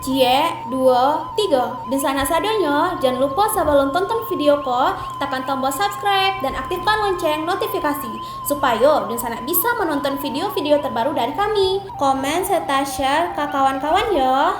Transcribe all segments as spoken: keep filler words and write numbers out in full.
Ciek, duo, tigo. Dunsanak sadonyo, jan lupo sabalun tonton video ko, takan tombol subscribe dan aktifkan lonceng notifikasi, supayo dunsanak bisa manonton video-video terbaru dari kami. Komen serta share ka kawan-kawan yo.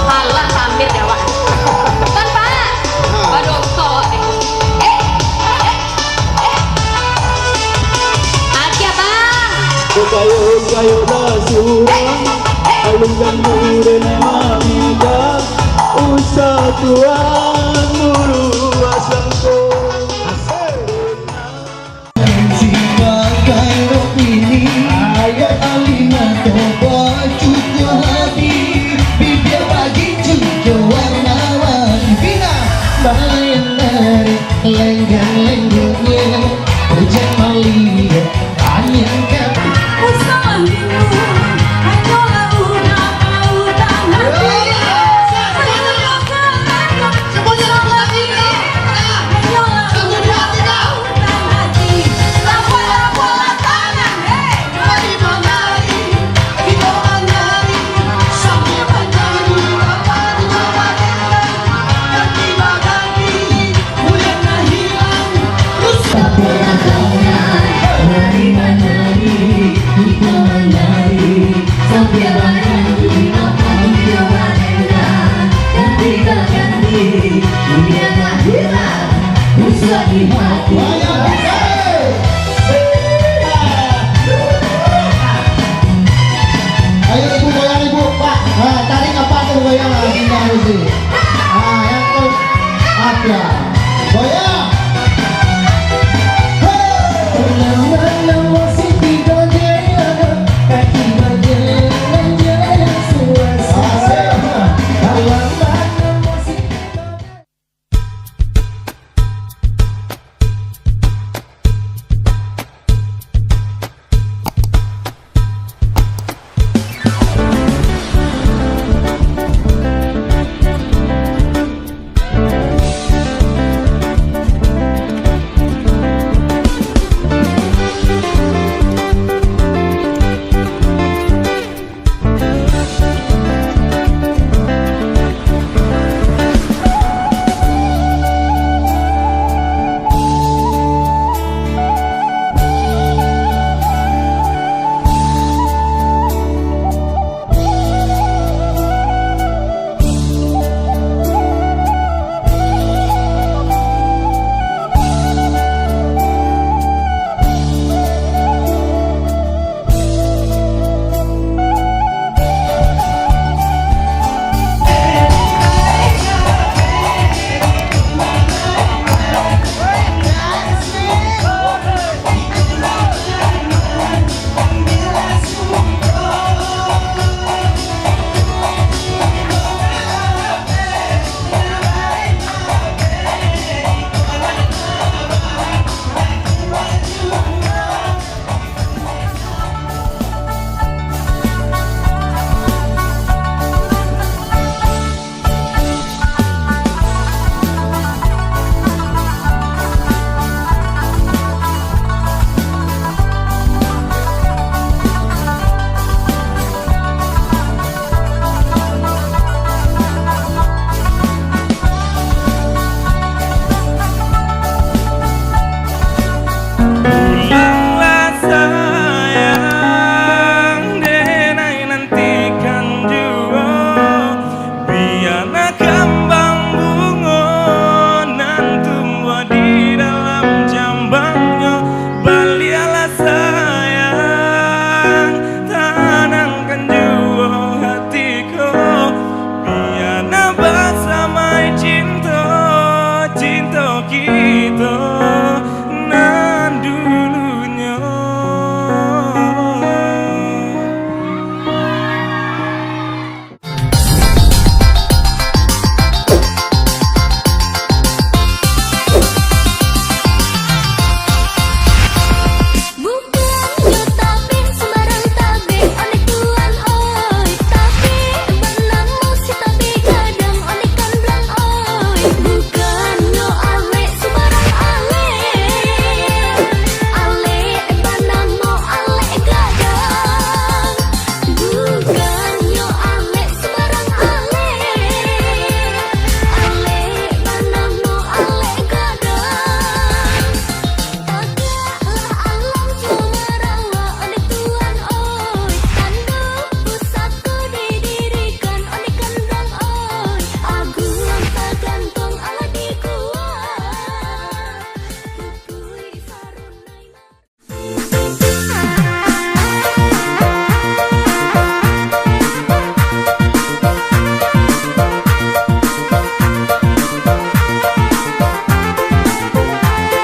Halah, sambil jawab. Tanpa. Waduh, kok. Eh, eh, eh. Aki, Abang. Kayo-kayo lah surang, alun kan mudah nak maminta, usah tuan muruah sangko. Asik. Cipakai roti ni, ayat Alina toba cucu hati, bibia bagi cucu warna-warni. Bina, balayang dari lenggang-lenggoknya, hujan malihat, angin kan. Usah lindu, hanyolah udah tahu tanah. Ayo, Ibu, goyang, Ibu, Pak. Ah, tarik apa tu goyang, ah, Bunda Rozi. Ah, yang tu. Ada. Goyang. Hei. Asik.